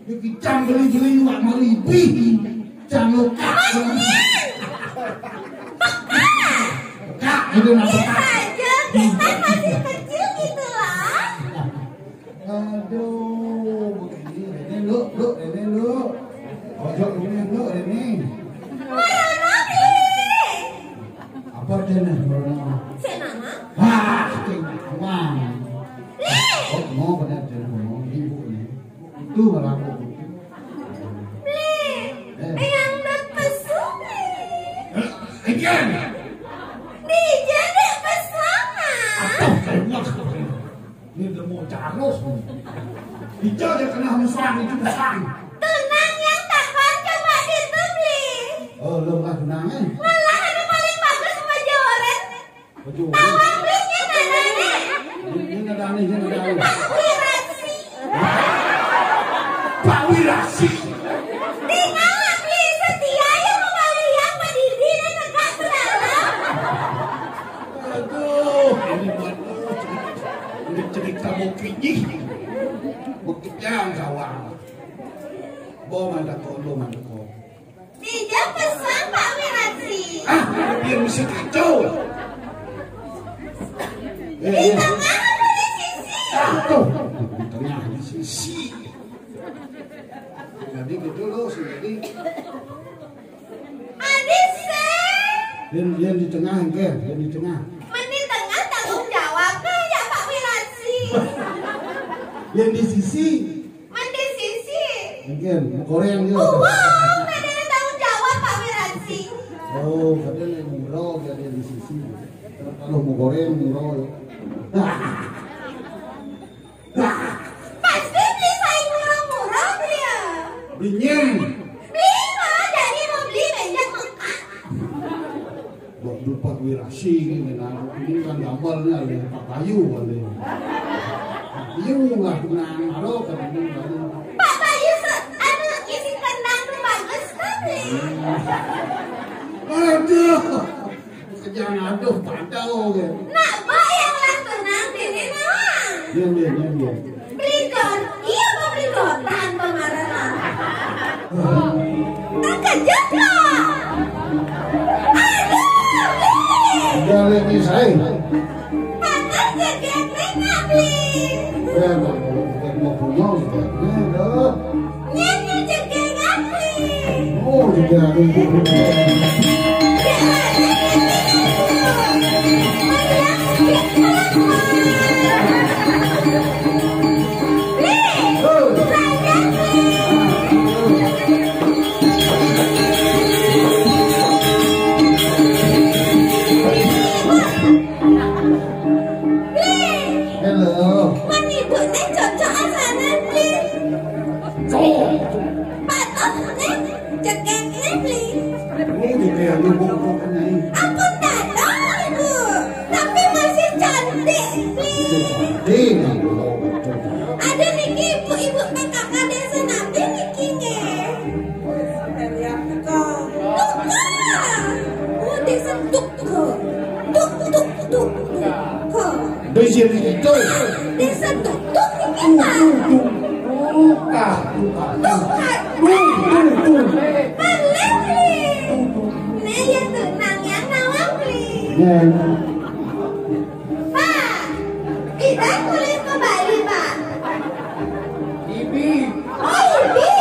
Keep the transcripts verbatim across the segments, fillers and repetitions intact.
Iki cang beli-beli wak malibi. Cang lokak. Pekak. Pekak, itu nak pekak. Bisa aja, kan masih kecil gitu lah. Aduh, ini, ini lu, lu, ini lu. Ojo ini lu, ini. Marana, Bli. Apa dia nih, Marana? Cek nama? Wah, cek nama. Bli. Oh, mau benar dia ngomong ibu nih. Itu malah aku. Bli, eh, yang berpesona. Eh, ikan. Dijadi pesona. Apa kayaknya? Ini udah mau carus. Dijadi kena mesang itu mesang. Tunang yang tak coba itu, Bli. Oh, lo nggak tunangnya? Malah ada paling bagus sama Joren. Betul. Tawang belinya nadane. Ini nadane, ini nadane. Pak Wirasi. Pak Wirasi. Tinggal beli setia yang mau beli yang pedidi dan tegak ke dalam. Aduh, ini bagus. Ini cerita mau kini. Buktinya kawan. Bo mandako, lo mandako. Tidak pesan Pak Wiratsi. Ah, dia mesti kacau. Eh, di tengah apa di sisi? Ah, tuh, di tengah di sisi. Jadi gitu loh, sih. Jadi, Adi sih. Yang, yang di tengah, enggak, yang di tengah. Men di tengah tanggung jawabnya ya Pak Wiratsi. Yang di sisi. Men di sisi. Mungkin mau goreng juga. Wow, ada tanggung jawab Pak Wiratsi. Oh, katanya yang murah jadi di sisi. Kalau mau goreng murah ya. Pasti beli saing murah-murah dia. Beli nyen. Beli mah, jadi mau beli banyak mengkak. Buat lupa wirasi ini, nah, ini kan gambarnya ada Pak Bayu kali. Pak Bayu lah, tenang, halo, kan ini baru. Pak Bayu se-, anu, isi kendang tuh bagus kan nih. Aduh, jangan aduh, padau ya. Nak, Mbak yang lah tenang, ini nah. Diam, diam, diam, diam. Bridor, iya, Mbak Bridor, tahan pemarahan. Terkejut loh. Aduh, Bli. Udah, Leni, saya. Patah jegek Lena, Bli. Eh, mau, mau punya, udah. Eh, dah. Nyanyi jegek Bli. Oh, jegek Bli. Hello. Mani bu ne cocok asanan ne. Cocok. Patok ne cekek ne beli. Ini gitu ya, lu bongkok ini. Ampun datang ibu, tapi masih cantik beli. Ini kalau betul. Ada niki ibu-ibu P K K desa nanti niki nge. Bukan. Oh, desa duk duk duk duk duk. Desa itu. Desa duk duk niki mah. Tukar, tukar. Tukar. Tung, tung, tung. Balik nih. Nih ya tenang ya nawang nih. Ya. Pak, kita kulit ke Bali, Pak. Ibi. Oh, Ibi.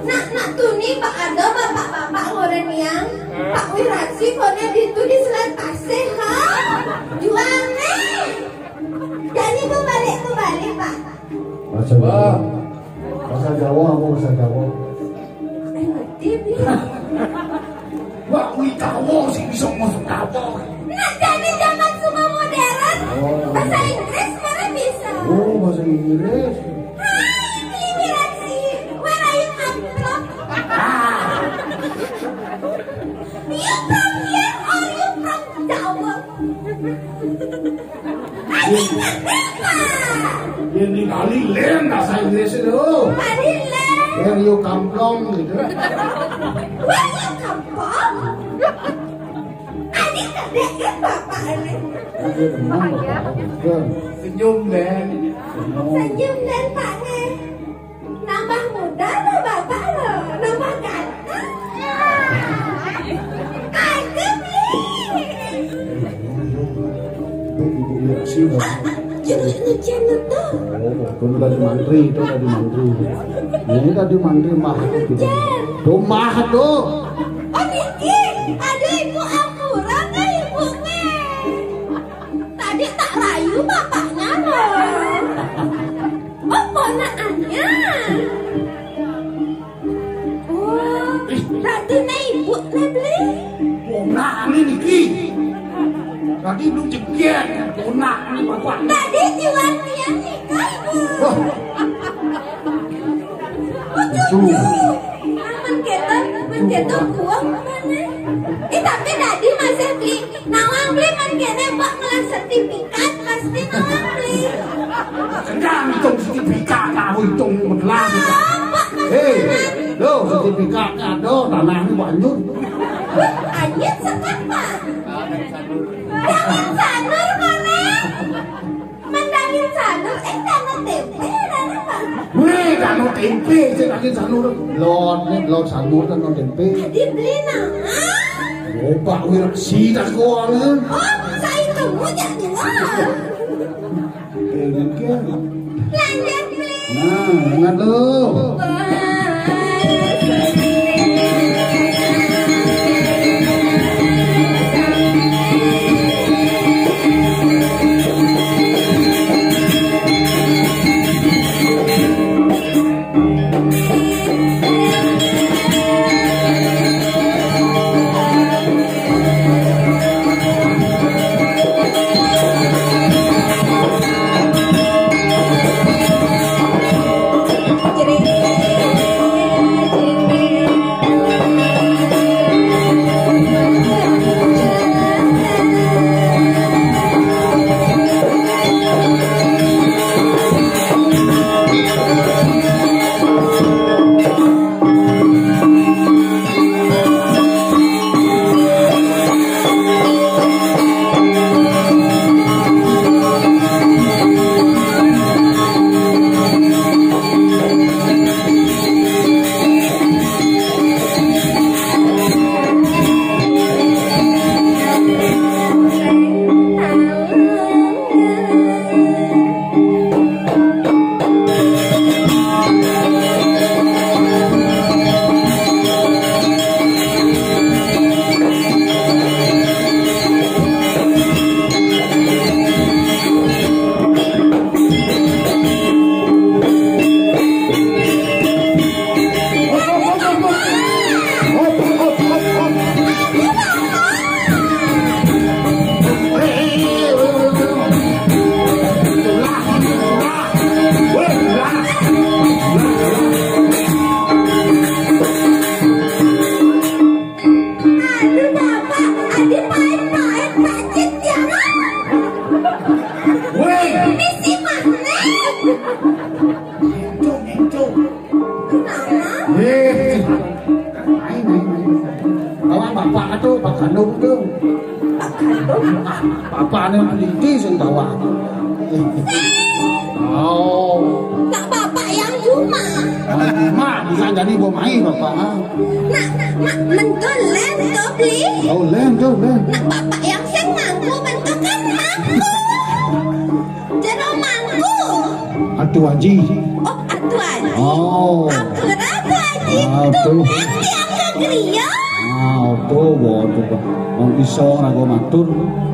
Nak, nak tuni Pak ada bapak-bapak ngoren yang Pak Wirasi kone ditu di Selat Pasir, ha? Jual nih. Jadi mau balik ke Bali, Pak. Bahasa Jawa. Bahasa Jawa apa bahasa Jawa? Eh, ngerti, Bi. Wah, kuwi tawo sing bisa ngomong tawo. Nah, jadi zaman semua modern, oh, bahasa Inggris mana bisa? Oh, bahasa Inggris. Hai, Bi Wiratsi, where are you come from? You from here or you from Jawa? Ini kali lain bahasa Inggris itu. Kali lain. Where you come from gitu. Where you come from? Ini kedek kan bapak ini. Oke, tenang, Bapak. Oke. Senyum deh. Senyum. Senyum dan Pak nih. Nambah Ibu Mirasi, dah. Jadi ngecen itu. Oh, itu tadi mantri, itu tadi mantri. Ini tadi mantri mah. Ngecen. Tuh mah tuh. Oh, niki. Aduh, ibu ampura, ibu nih. Tadi tak rayu bapaknya, loh. Oh, ponakannya. Oh, berarti ne ibu ne beli. Ponakane niki. Tadi lu jegian, ponakane bapak. Tadi jiwan dia nikah, ibu. Wah. Oh, cucu. Aman kita, aman kita kuat mana? Eh, tapi tadi masih beli. Nawang beli man kene mbok ngelah sertifikat, pasti nawang beli. Enggak, hitung sertifikat, tahu hitung belas. Apa pasti? Hei, lo sertifikat ada, tanahnya banyak. Anyut sekapa? Dangin sanur mana? Mendangin sanur, eh, tanah tempe, tanah apa? Weh, tanah tempe, sing dangin sanur. Lot, nih, lot sanur, tanah tempe. Tadi beli nama? Oh, Pak Wirsi dah kuangan. Oh, saya kamu jak dua. Lanjut, beli. Nah, ingat lu. Wah. Aduh, Bapak, ada pahit-pahit, Pak Cit, ya, Mak? Woi. Ini si Mak, Nek. Enco, enco. Kenapa? Eh, main, main, main. Bawa bapak itu, Pak Kandung itu. Pak Kandung? Ah, bapak ini peneliti sing bawa. Oh. Nak bapak yang cuma. Mak, bisa jadi bom air, Bapak. Nak, nak, mentul lem tuh, beli. Oh, lem tuh, lem. Nak bapak yang sing mangku, bentuk kan mangku. Jero mangku. Atu Aji. Oh, Atu Aji. Oh. Ampura, Atu Aji. Ah, tuh. Tumben tiang ke griya. Ah, tuh, waduh, Pak. Wong iso rago matur,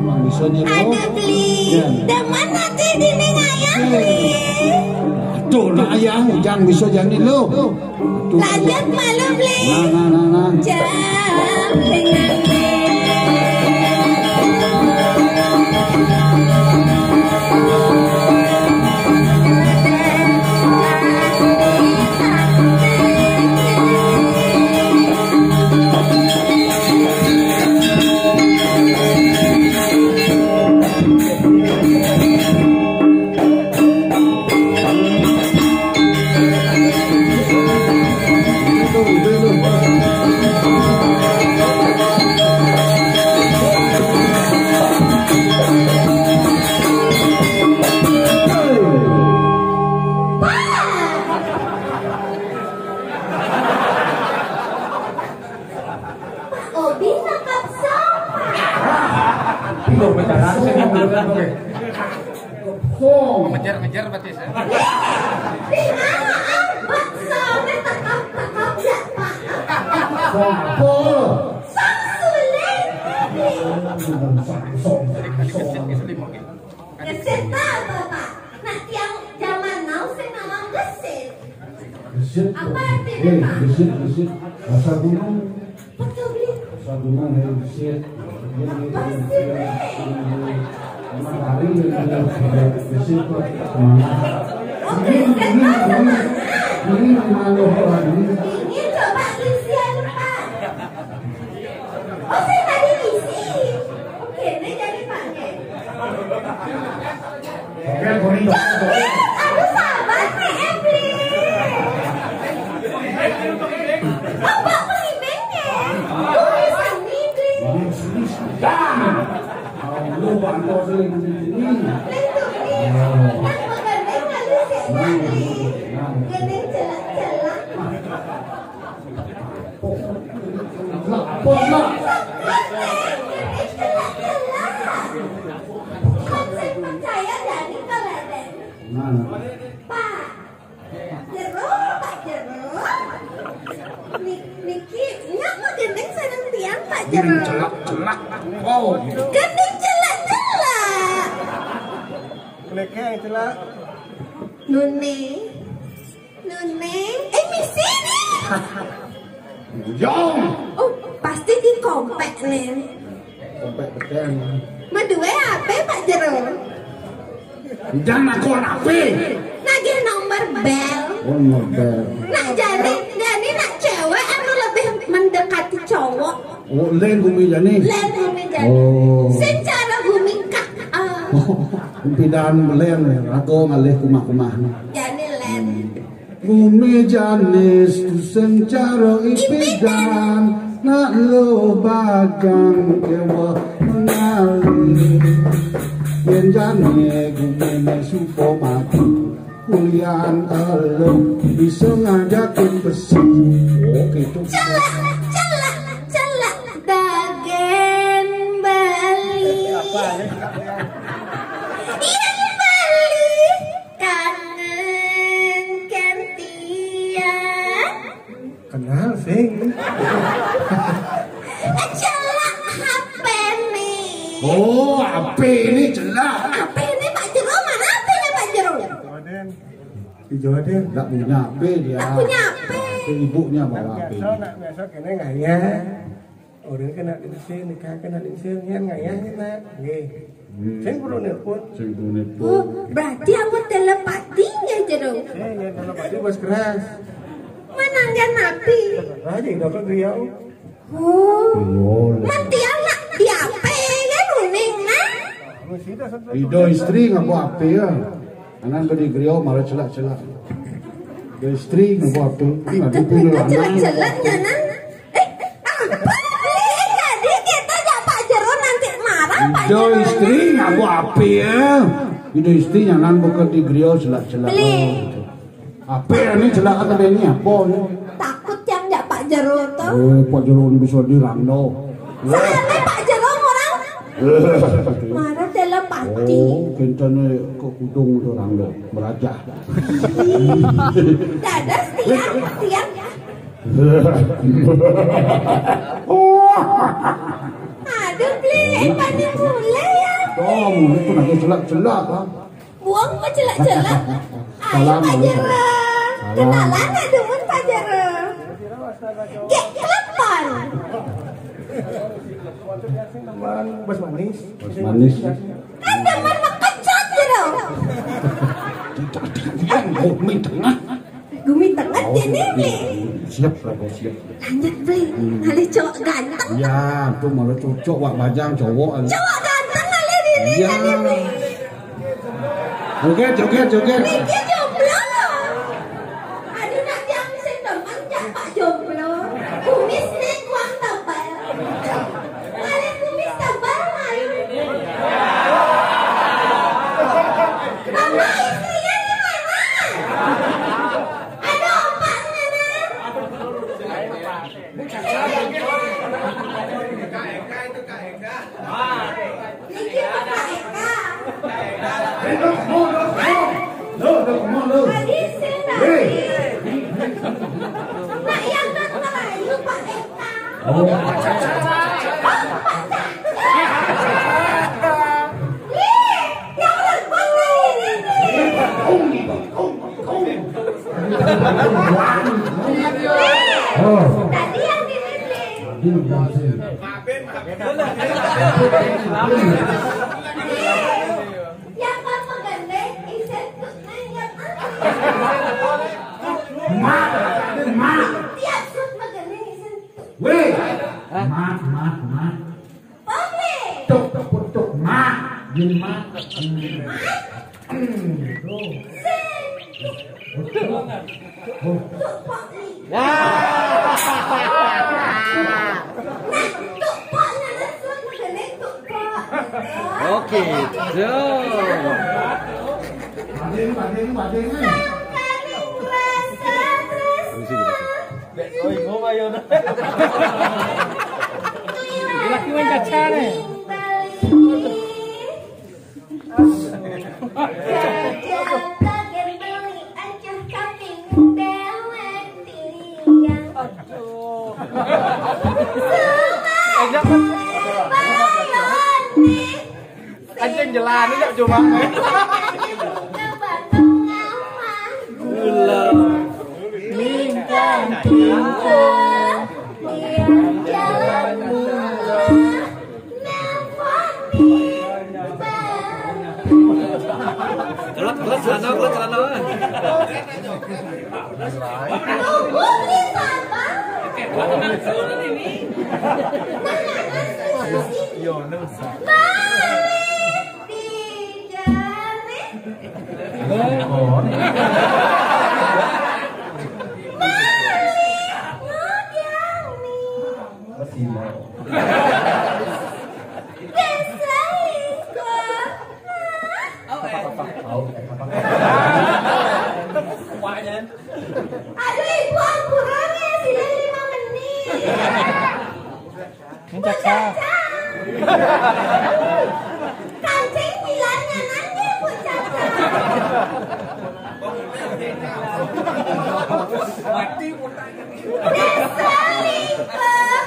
wong iso nyero. Ada beli. Ya. Demen ati dini ngayang, beli. Aduh, nak ayang, jangan bisa jadi lo. Lanjut malu, beli. Nah, nah, nah, nah. Jam dengan Oke. Song. Ngejar-ngejar berarti saya. Di mana, ah? Bak, soalnya tekap-tekap ya, Pak. Song apa? Song sulit. Song, song, song. Gesit tak apa, Pak? Nah, tiang zaman now sing ngomong gesit. Gesit. Apa artinya, eh, Pak? Gesit, gesit. Bahasa gunung. Betul, Bli. Bahasa gunung yang gesit. Apa sih, Bli? Emang hari ini gesit kok. Oke, ini, ini, ini, ini, ini, ini, ini, coba isian, Pak. Oh, saya tadi ngisi. Oke, ini jadi pakai. Oke, Boni. Joget, aduh, sabar nih, Ebli. Oh, Pak, pengimennya. Tulisan ini. Ini serius, Dan. Kalau lu bantu sih, ini. Itu, ini. Kan menggandeng lalu saya nyari. Gandeng celak-celak. Lah, bos lah. Nah, Pak Jero, Pak Jero. Ni-, niki, nyak mau gendeng sareng tiang, Pak Jero. Gendeng celak-celak. Oh, gitu. Gendeng celak-celak. Kelekeng celak. Nune. Nune. Eh, misi nih. Bujang. Oh, pasti di kompek nih. Kompek beten. Madue apa, Pak Jero? Jangan aku apa? Nagih nomor bel. Oh, nomor bel. Nah, jadi, jadi nak cewek anu lebih mendekati cowok. Oh, lain gumi jani. Lain gumi jani. Oh. Secara gumi kak. Ah. Impidan lain, rago ngalih kumah-kumah. Jani lain. Hmm. Gumi jani secara impidan, nak lo bagang kewa menari. Yen jani gumi ne supo mati, kulian elo bisa ngajakin besi. Oh, gitu. Celak, celak, celak, dagen Bali. Yen Bali kangen kentian. Kenal, sing. Celak H P nih. Oh, H P ini celak. H P ini Pak Jero, mana H P-nya Pak Jero? Joden. Di Joden. Nggak punya H P dia. Nggak punya H P. Itu ibunya bawa H P. Biasa, nak, biasa kene ngayah. Orang kena diusir, nikah kena diusir, nian ngayah, nak. Nggih. Hmm. Sing perlu nelpon. Sing perlu nelpon. Oh, berarti awak telepati ya, Jero? Eh, ya, telepati bos keras. Menanggan api. Aja, udah kok griau. Oh. Iya. Mati anak di apa ya, nuning, nah? Ido istri ngapa apa ya? Anak gede griau malah celak-celak. Ido istri ngapa apa? Nggak dipilih anak. Celak-celak, nyanan. Eh, apa? Eh, jadi kita ajak Pak Jero nanti marah, Pak Jero. Ido istri ngapa apa ya? Ido istri nyanan bukan di griau celak-celak. Beli. Apa ini celak kata ini apa ini? Takut yang jak Pak Jero tuh. Eh, Pak Jero ini bisa dirando. Soalnya Pak Jero orang marah telepati. Oh, kentane ke kudung itu rando, merajah. Dadas tiang, tiang. Aduh, Bli, eh, panik mulai ya. Oh, mulai pun ada celak-celak, ah. Buang apa celak-celak? Ayo, salam, Pak Jero. Salam. Kenalan, aduh, Pak Jero. Gek, kapan? Teman, bos manis. Bos manis. Kan teman mah kecot, Jero. Tidak, tidak, tidak, ngomong tengah. Gumi tengah. Oh, ini nih. Siap, Prabu, siap. Lanjut, Bli. Hmm. Ngalih cowok ganteng. Iya, tuh malah cocok, wak bajang cowok. Cowok ganteng ngalih diri, iya, ngalih, Bli. Joget, joget, joget. Niki jomblo. Aduh, nak yang sing demen, cak Pak jomblo. Kumis nih, kuang tebal. Ngalih kumis tebal, main. Bapak istrinya di mana? Aduh, Pak, di mana? Niki Pak Eka. Lo, lo, lo, lo, lo, lo, lo. Tadi saya nggak Hei. Nak yang nak Melayu, Pak Eka. Oh. Pak Cak. Nih, yang orang kota ini nih. Kau nih, Bang. Kau, kau. Nih, Oh. Tadi yang di sini. Tadi yang di sini. Nih. Yang apa gandeng, isen tuh nanya. Mak, mak. Tiap sut magandeng, isen tuh. Weh. Mak, mak, mak. Oke. Tuk, tuk, tuk, mak. Gini, mak. Hmm. Hmm, tuh. Sen. Tuh. Oh. Tuh, Pak. Ya. Nah, tuh, Pak, nah, nah, suat magandeng, tuh, Pak. Oke, tuh. Badeng, badeng, badeng, eh. Sangkaning rasa tresna. Dek, oh, ibu mah ya udah. Laki main kaca nih. Jajal bagian beli aja kaping dewek tiliang. Aduh. Semua Eh, jangan. Bayone. Anjing jelas, ini cuma. Gula. Lintang timpang. Yang jalan pulang. Nelpon di bank. Kelut, kelut, celana, kelut, celana. Tunggu, beli sabar. Nanya asli sih. Balik di jane. Balik no jane. Masih mau. Desa Lingkung. Apa, apa, apa? Tahu, apa, apa? Aduh, ibu ampuran ya, sila lima menit. Ini caca. Caca. Kancing bilangnya nanya, Bu Caca. Mati, Bu. Desa Lingkung.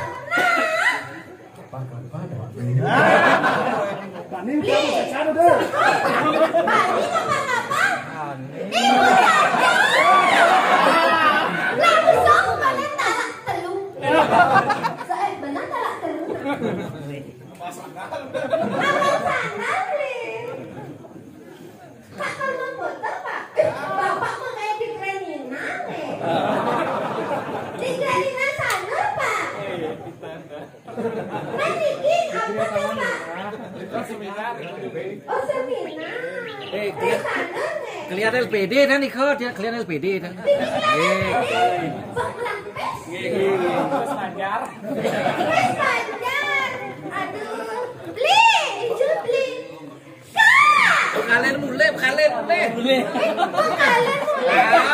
Nah. Bani, kamu secara deh. Bani apa-apa? Ibu Caca. Langsung bani talak telu. Saya benar talak telu. Apa sandal, Lin? Pak, kalau mau foto, Pak. Eh, Bapak mau kayak di Granina, eh. Di Granina sana, Pak. Mas Diki, apa tuh, Pak? Oh, seminar. Eh, Saya sana, eh. Kelihatan L P D kan, ikut ya, kelihatan L P D kan. Diki kelihatan L P D. Pak Lampes. Iya. Mas Banjar. Aduh. Beli, Ijul beli. Kak! Kalian mulai, kalian mulai. Mulai. Eh, kok kalian mulai, Kak?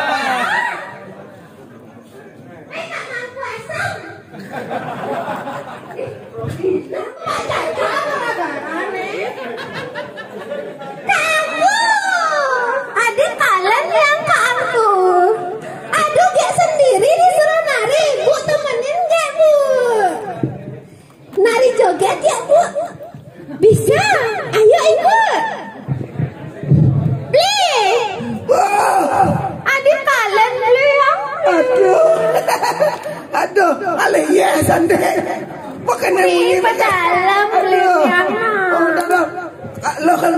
Eh, Kak Mangku Asam. Pacar-pacar gara-gara nih. Kak Angku. Adik kalian yang Kak Angku. Aduh, dia sendiri disuruh nari. Bu, temenin nggak, Bu? Nari joget ya, Bu? Bisa. Ayo, Ibu. Beli. Adik kalian beli ya? Aduh. Aduh, alih ya, sande. Bukan Beli, yang pedalam, beli Aduh. yang Oh, udah, udah. Lo kan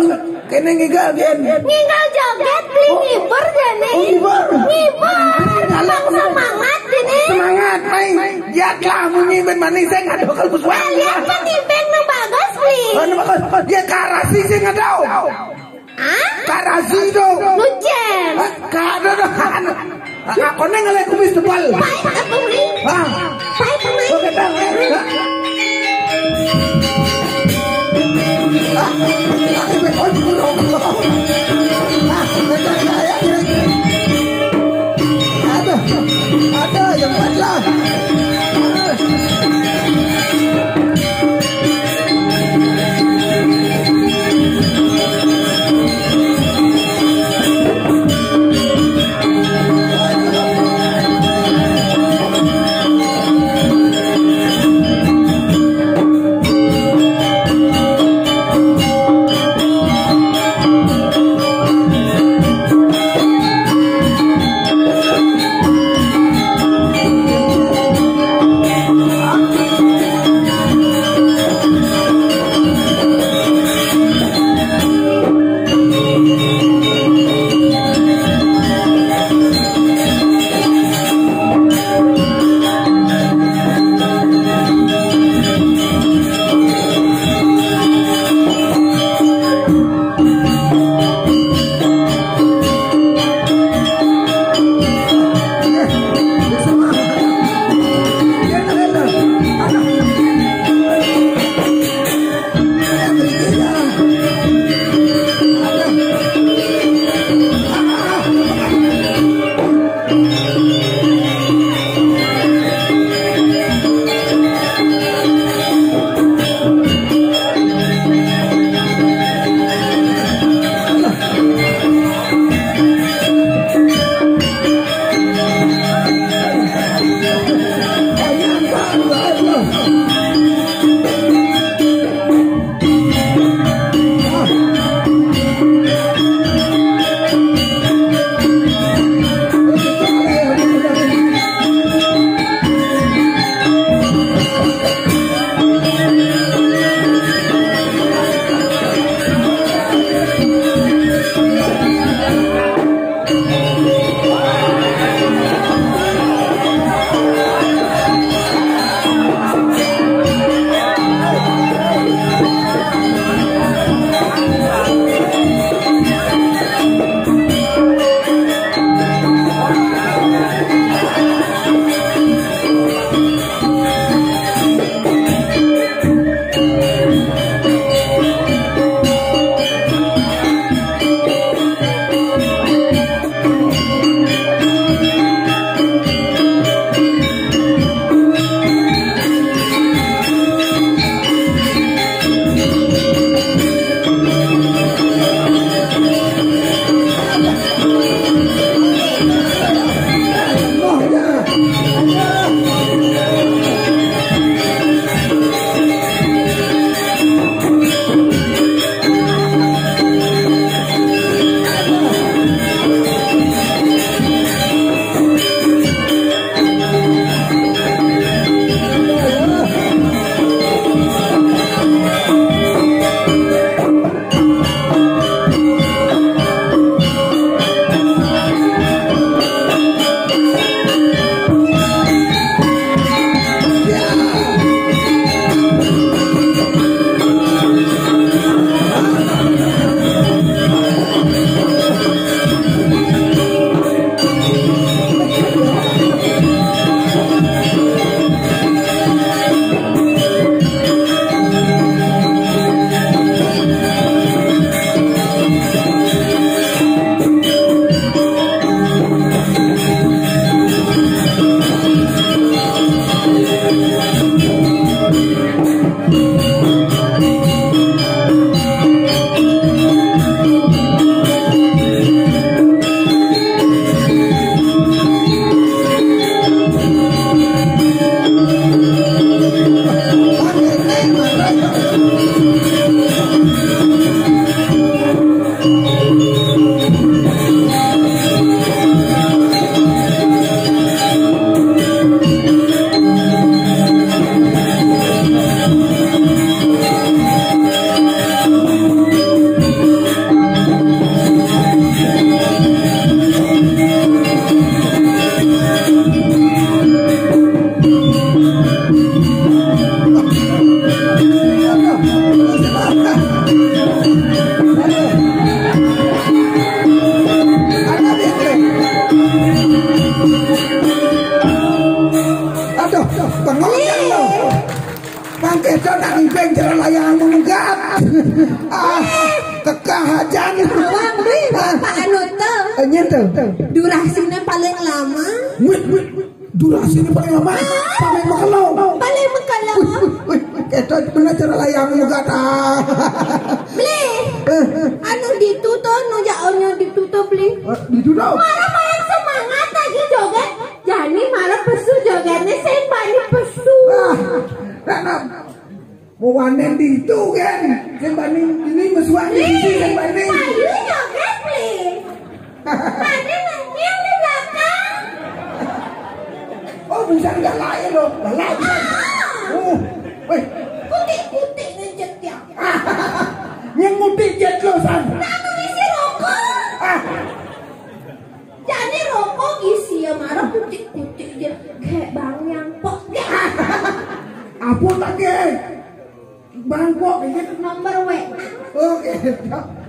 kene ngigal, Gen. Ngigal joget, beli ngibur, jane. Oh, ngibur. Ngibur. Ngibur. Semangat, jane. Semangat, main. Ya, kamu ngiben manis, saya nggak ada kalau Eh, lihat, Pak, timbeng nu bagus, beli. Oh, nu bagus. Ya, karasi sih nggak tahu. Hah? Karasi dong. Nujen. Hah? Kada dah. Aku neng ngalih kumis tebal. Baik, aku beli. Hah? Baik, beli. Oke, dah. Ada, ada yang empat lah. Jangan ibeng jalan layang menggat. Ah, kekah ajan. Bang, Bli, bapak anu tuh. Enyen tuh. Durasinya paling lama. Wih, wih, wih. Durasinya paling lama. Paling mekelo. Paling mekelo. Wih, wih, wih. Kita bener jalan layang menggat. Ah. Bli, anu ditu tuh, nu ja-, anu ditu tuh, Bli. Eh, ditu tuh. Marah paling semangat lagi joget. Jani marah pesu jogetnya, saya bani pesu. Ah, enak. Mau wanen di itu kan? Sing bani ini mesuan di sini sing bani. Ayo joget, Bli. Nanti nengil di belakang. Oh, bukan nggak lain loh. Nggak lain. Oh, weh. Kutik-kutik ngejet ya. Yang mudik jet lo, San. Nah, ngisi rokok. Ah. Jadi rokok isi ya, marah kutik-kutik aja. Kayak bang yang pok. Apa tak ke? Bang pok ini. Nomor W. Oke.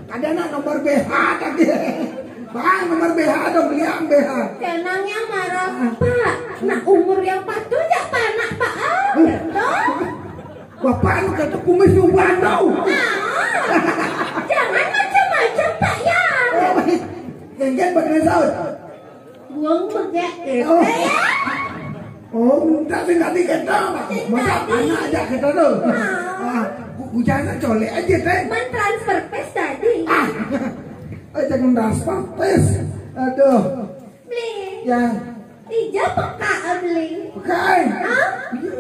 Ada nak nomor B H tadi. Bang, nomor B H dong, beli yang B H. Kenangnya marah, Pak. Nak umur yang patuh ya, Pak, nak, Pak. Ah, betul. Bapak lu kata kumis lu bandau. Ah, jangan macam-macam, Pak, ya. Oh, yang kan bener saut. Buang begak. Oh. Eh, ya. Oh, minta sih nanti kita. Masa anak aja kita tuh. Ah, bu-, bujana colek aja, Teh. Mentransfer pes tadi. Ah, aja transfer pes. Aduh. Beli. Ya. Ija peka, ah, Beli. Peka, eh? Hah?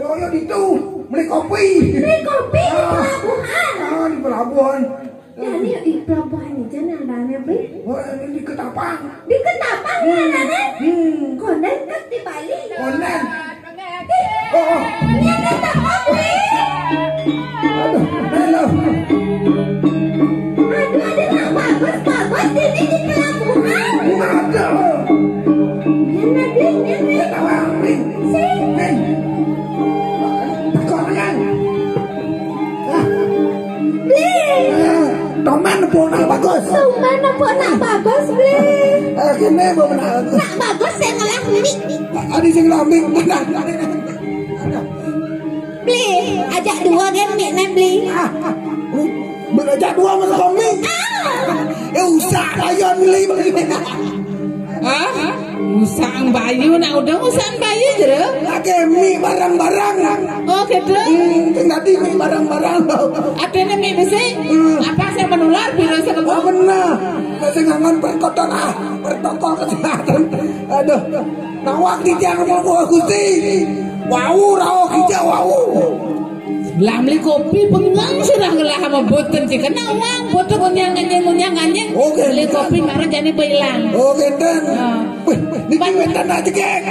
Oh, ya, itu. Beli kopi. Beli kopi di pelabuhan. Ah, di pelabuhan. Nah, ini di pelabuhan aja nih, ada aneh, Beli. Oh, ini di Ketapang. Di Ketapang, ya, ada aneh? Hmm. Konden kan di Bali. Konden. Oh, oh. Ini ada Ketapang, Beli. Aduh, halo. Aduh, ada nak bagus, bagus ini di pelabuhan. Ada. Ini, Beli, ini. Sini. Beli. Eh, tomen pun nak bagus. Tomen pun nak bagus, Beli. Eh, kene pun nak. Nak bagus saya ngelah mik. Ada sing ngelah mik. Beli, ajak dua kan mik nih, Beli. Ah, ah. Berajak dua masa kami. Ah. Eh, usah layan, Beli. Hah? Usang bayu, nak udah usang bayu jero. Lagi mie barang-barang. Oh, gitu. Hmm, tadi mie barang-barang. Artinya mie besi. Hmm. Apa saya menular virus apa? Oh, benar. Saya ngangon protokol, ah, protokol kesehatan. Aduh. Nawak di tiang mau Gusti. Wau, rawak hijau, wau. Lah beli kopi bengang sudah ngelah sama boten sih. Kena uang, boten ngunyang anjing, ngunyang anjing. Oke. Beli kopi marah jadi bilang. Oke, ten. Nah. Wih, niki wénten nak jegég.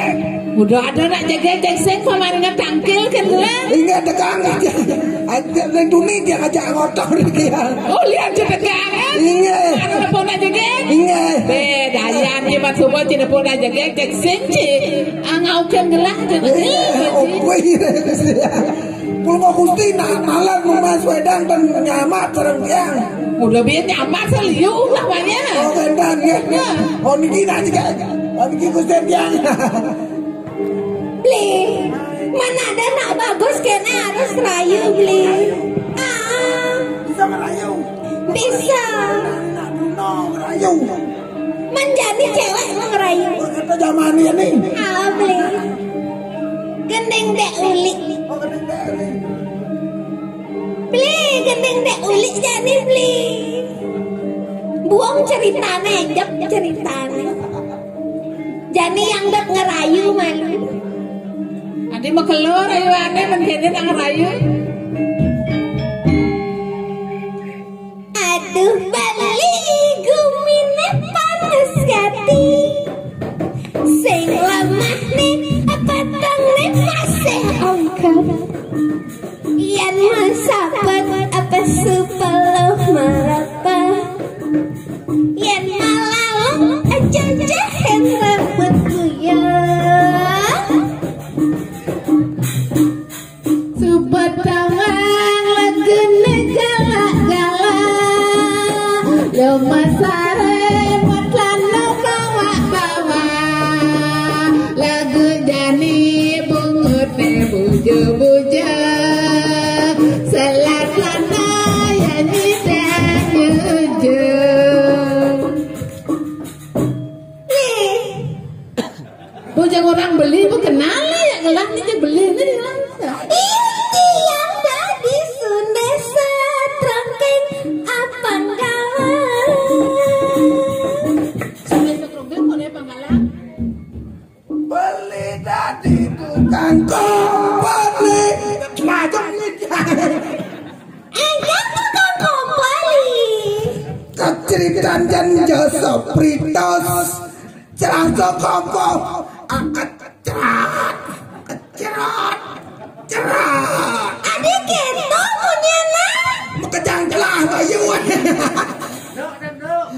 Udah ada nak jegég, jegég sing pamaringan tangkil kan lah. Ingat tegang aja. Ada yang tuni dia ngajak ngotor dia. Oh, lihat jegég kan? Ingat. Ada apa nak jegég? Ingat. Beda, ya, jimat semua tidak pernah jegég, jegég sing, cik. Angau kan gelah, jegég. Iya, oh, iya. Pulmo Gusti nak malam Mas Wedang dan nyamat sareng tiang. Udah biar nyamat seliu lah banyak. Oh, gendang ya. Ya. Oh, niki nak juga. Oh, niki Gusti tiang. Beli, mana ada nak bagus kena harus rayu, Beli. Ah. Bisa merayu. Bisa. Nak Bruno merayu. Menjadi cewek ngerayu. Oh, kata zaman ini. Ah, Beli. Gending dek uli. Oh, gending dek uli. Beli, gending dek uli jani, Beli. Buang ceritane, jep ceritane. Jani yang dek ngerayu malu. Adi mah keluar ayo ane menjadi nak ngerayu. Aduh, Beli gumine panas gati. Sing lemah nih, peteng nih masih ongkep. Yen masapet apa sepuluh marapa. Yen malalung aja jahen rambut kuyang. Subat tangan legene galak-galak. Yo masare matlano bawa-bawa. Lagu jani bungutne bujo-bujo. Orang beli bu kenal lah, ya, ngelah ni je beli ni, ngelah. Ih, tiang dadi sunde setrengking apang gawan. Sunde setrengking, boleh panggalang. Beli dadi tukang kompor ni. Macam ni. Engkau tukang kompor ni. Keceritan dan jasa pritos. Cerasa kompor. Angkat cerat. Cerat. Cerat. Adi keto punyana. Makejang celah bayu.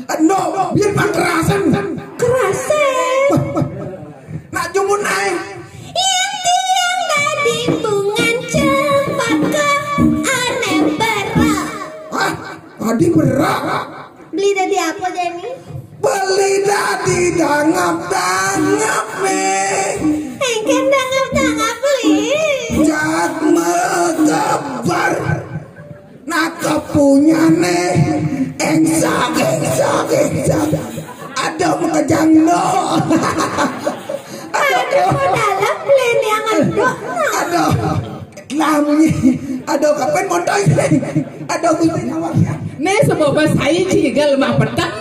Endo, biar pang kerasan. Kerasan. Nak jumun ai. Inti yang dadi bungan cempaka ane berak. Hah? Tadi berak? Beli dadi apa, Jenny? Beli dadi dangap-dangap, nih. Engken dangap-dangap, beli. Jak mekebar. Nak kepunyane. Engsak, engsak, engsak. Ada makejang no. Ada dalam beli ni yang ada. Ada. Lah munyi. Ada kapan montoi. Ada bunyi awak. Ni sebab bahasa ai ci igal lemah petang.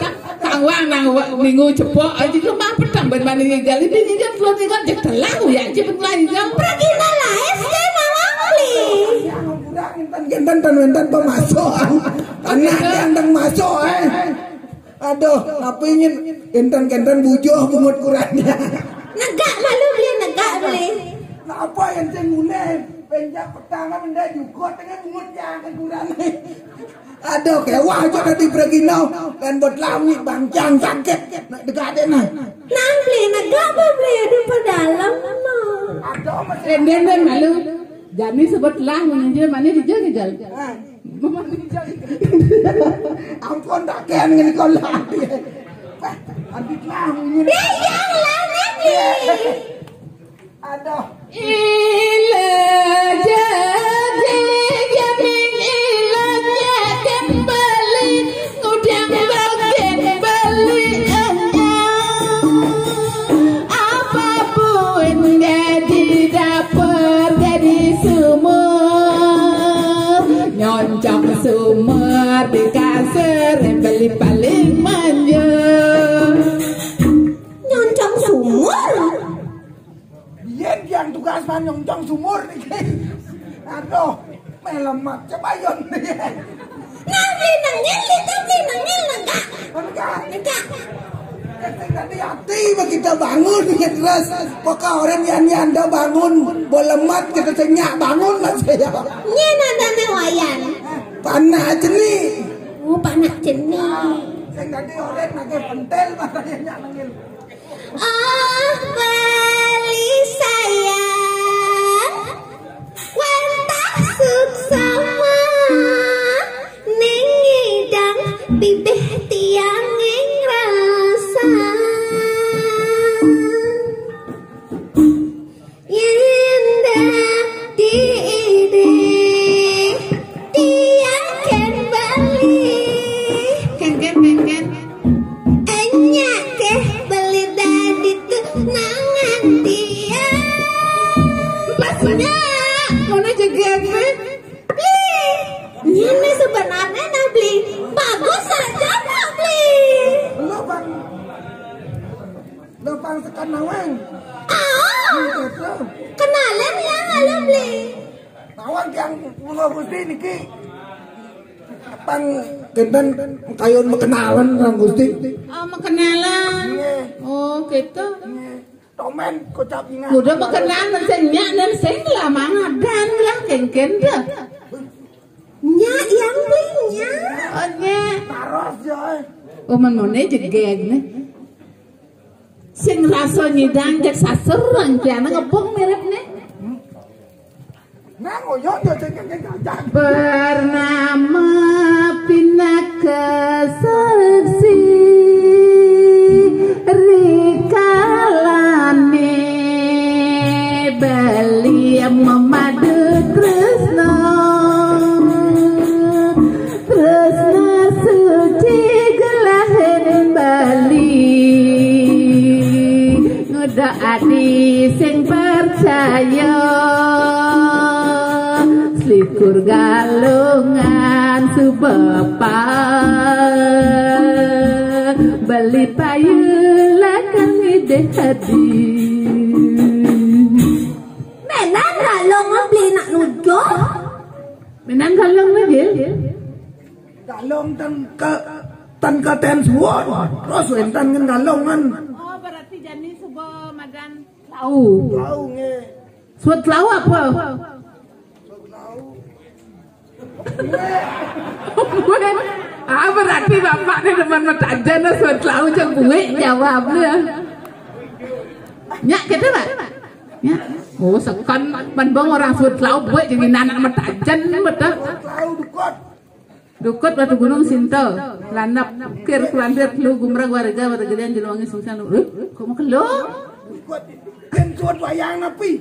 Tangwang nang wa-, minggu cepok aja lemah petang ben mani igal. Ini igal telur igal je telah ya je ben mani igal. Pergi malah es teh malah beli. Enten, enten, enten, enten pemasok. Anak enten masok, eh. Aduh, tapi ingin enten-enten bujuh bungut kurangnya. Negak malu beli, negak beli. Napa yang sing ngune? Penjak petang benda juga tengah bungut yang kurang. Aduh, kewah aja tadi pergi no. Kan buat lami bangcang sakit. Nak dekat deh nah. Nang beli negak apa beli? Aduh, pedalam no. Aduh, masih. Enden, enden malu. Jani sebut lah, mana dia, mana dia, dia, dia. Ah. Mana dia? Ampun, tak kaya dengan kau lah. Wah, habis lah, ini. Dia yang lah, nanti. Aduh. Ila jadi jamin ilanya kembali. Ngudang bagian beli enyang. Apapun jadi dapur, jadi sumur. Nyoncong sumur di kasur, beli paling manjur. Nyoncong sumur? Yen yang tugas mah nyoncong sumur niki. Aduh, melemat cebayun. Nah, beli nengil itu, beli nengil negak. Negak. Negak. Tadi hati begitu bangun ya terus. Pokok orang yang nyanda bangun, bolemat kita senyak bangun lah saya. Nyen ada newayan. Panak ceni. Oh, panak ceni. Sing tadi orang pakai pentel, makanya nyak nengil. Oh, beli sayang, wantah suksma, ning ngidang bibih tiang ing rasa. Yenda diidi, tiang ken beli. Ken, ken, ken, ken. Enyak keh beli dadi tunangan dia. Pas nyak, mana jegeg, eh? Beli. Ini sebenarnya nah, beli. Bagus saja, Pak, beli. Lo bang, lo bang sekan nawang. Ah, gitu. Kenalan ya, halo, beli. Nawang yang pulau Gusti niki. Pang kenten kayun makenalan, Kang Gusti. Oh, makenalan. Nggih. Oh, gitu. Nggih. Tomen kocap ingat. Udah makenalan, sing nyak dan sing lah mangadan lah, kengken dah. Nyak yang beli nyak. Oh, nyak. Taros ya, eh. Oh, men mone jegeg nih. Sing rasa nyidang jek sasur rangkiana ngepung mirip nih. Nah, ngoyo ya, cek, cek, cek, cek. Bernama Pinaka Seksi Rikalane beli memadu tresno. Tresno suci gelahen beli. Ngudak adi Sing percaya selikur galungan subepa beli payu lakang ide hadi. Menan galung beli nak nujo. Menan galung lagi. Galung tan ke tan ke ten suwon. Terus entan kan galung kan. Oh, berarti jani suba madan lau. Lau nge. Suat lau apa? Suat lau. Ah, berarti bapak ni demen metajan lah suat lau jang buik jawabnya. Nyak kita, Pak? Nyak. Oh, sekan ban bang orang suat lau buik jadi anak metajan betul. Suat lau dukut. Dukut Batu Gunung Sinto, Landap, Kir, Kulandir, Telu, Gumrag, Warga, Warga Gedean, Juluwangi, Sungsang. Eh, kok mau kelo? Dukut. Kan cuat wayang napi?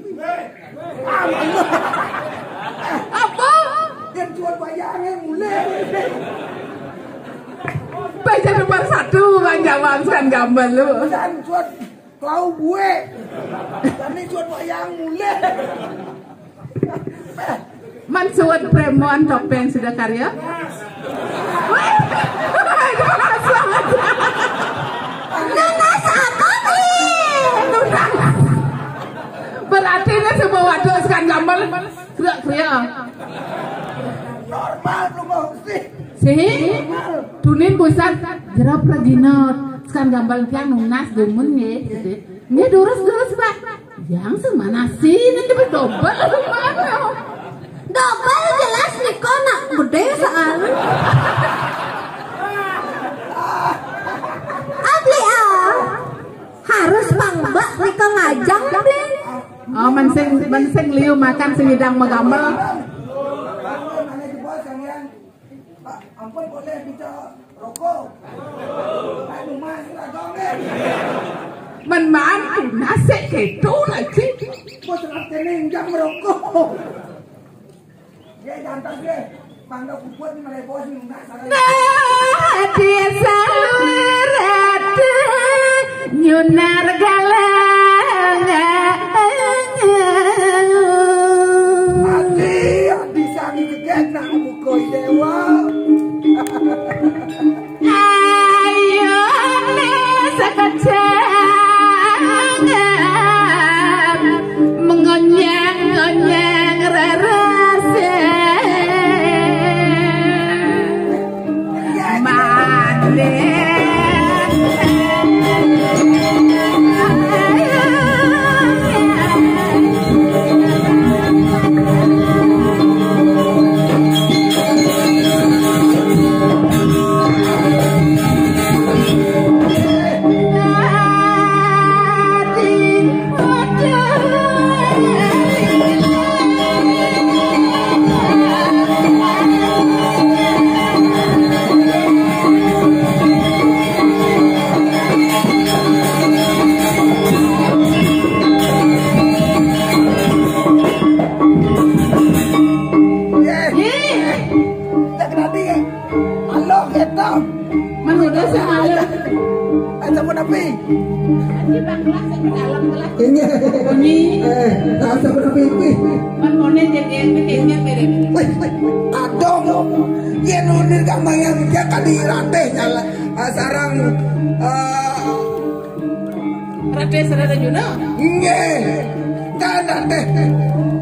Ah, malu. Apa? Kan cuat wayang yang mulai. Baca nomor satu, Bang Jawan, sekarang gambar lu. Dan cuat Klau bue. Kami cuat wayang mulai. Man suat premuan topeng sudah karya. Nunas apa nih? Nunas. Berarti ini semua waduh sekan gambar. Kriak-kriak. Normal lu mau sih. Sih? Tunin busan jerap regina sekan gambar tiang nunas gumun nggih gitu. Nggih durus-durus, Pak. Yang semana sih ini coba dobel mana? Dobel jelas niko nak gede soal. Abli ah. Harus pang mbak niko ngajang beli. Oh, mensing mensing liu makan sing idang magamel. Pak, ampun boleh minta rokok? Pak, rumah seragam ni. Men maan tunas sik keto lagi. Bos rat kene enggak merokok. Dia jantas dia. Mangga puput ni melai bos ni enggak salah. Nah, desa Lurata nyunar galang. Adi, adi sami kegek nak mukoi dewa. Ayo ne sekejap mengonyang-onyang rerese. Mane. Halo, kita. Mana dah saya ada? Ada pun api. Ini. Ini. Eh, tak ada pun api, api. Man mone jadi yang bikinnya mirip. Wih, wih, wih. Aduh. Ya nunin kang mayang dia kali ratih nyala. Ah, sarang, ah, Raden Serara Juna. Nggih. Kan Raden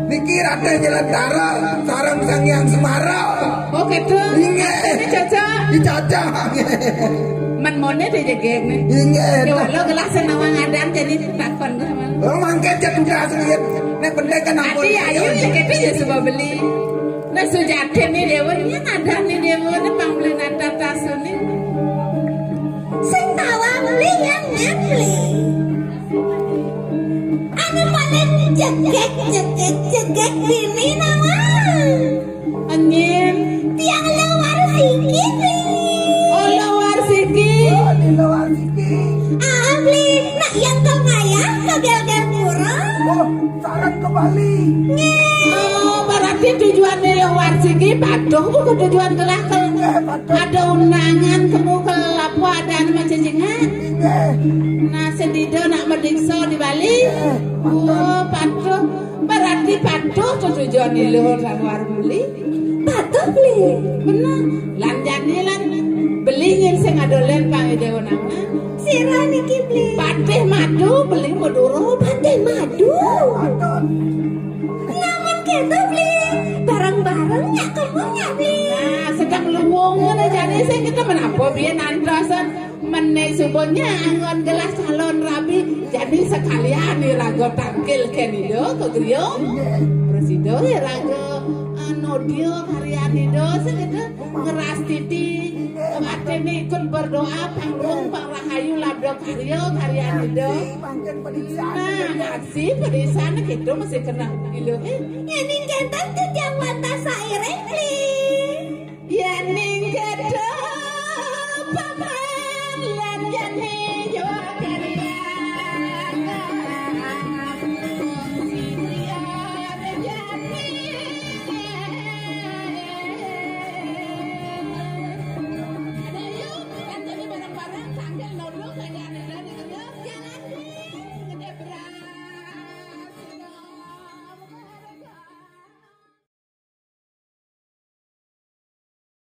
niki Raden Jelantara sareng Sang Hyang Semara. Oh, gitu. Nggih. Ini cocok. Dicocok. Men mone deh jegeg nih. Nggih. Ya, walau gelas senawang adan jadi takon gue sama lu. Oh, mangke cek tugas nggih. Nek pendek kan ampun. Adi, ayo, cek itu ya sebab beli. Nah, sujati nih, Dewa, ini ada nih, Dewa, ini pang beli nata tasu nih. Sing tawang liang ngapli. Anu paling jegek, jegek, jegek dini nama. Anjir. Tiang lawar siki. Oh, lawar siki. Oh, di lawar siki. Abli, nak yang kau ngayah, kau gel-gel kurang. Oh, sarang ke Bali. Nggih. Oh, berarti tujuan lawar siki patuh bukan tujuan kelakar. Nggih, patuh. Ada undangan kamu ke lapo ada anu macam jengat. Nggih. Nah, sendida nak merdiksa di Bali. Nggih. Oh, patuh. Berarti patuh tuh tujuan Ilo, Luh, warung beli. Patuh, Bli. Bener. Lan jani lan beli ngiring sing adolen pang Ida wenangan. Sira niki, Bli. Patih madu beli Madura. Patih madu. Namun kita, Bli, bareng-bareng nyak kemung nyak, Bli. Nah, sedang luwung ngene jani sing kita menapa biyen antosan menek subuhnya anggon gelas calon rabi. Jadi sekalian iraga tangkil ken Ida ke griya. Terus Ida iraga, eh, nodya karyan Ida sing kita ngerastiti. Artine ikut berdoa panggung pangrahayu labda karya karyan Ida. Nah, ngaji pedisan kita masih kena Ida. Eh, ngening kenten titiang wantah sairing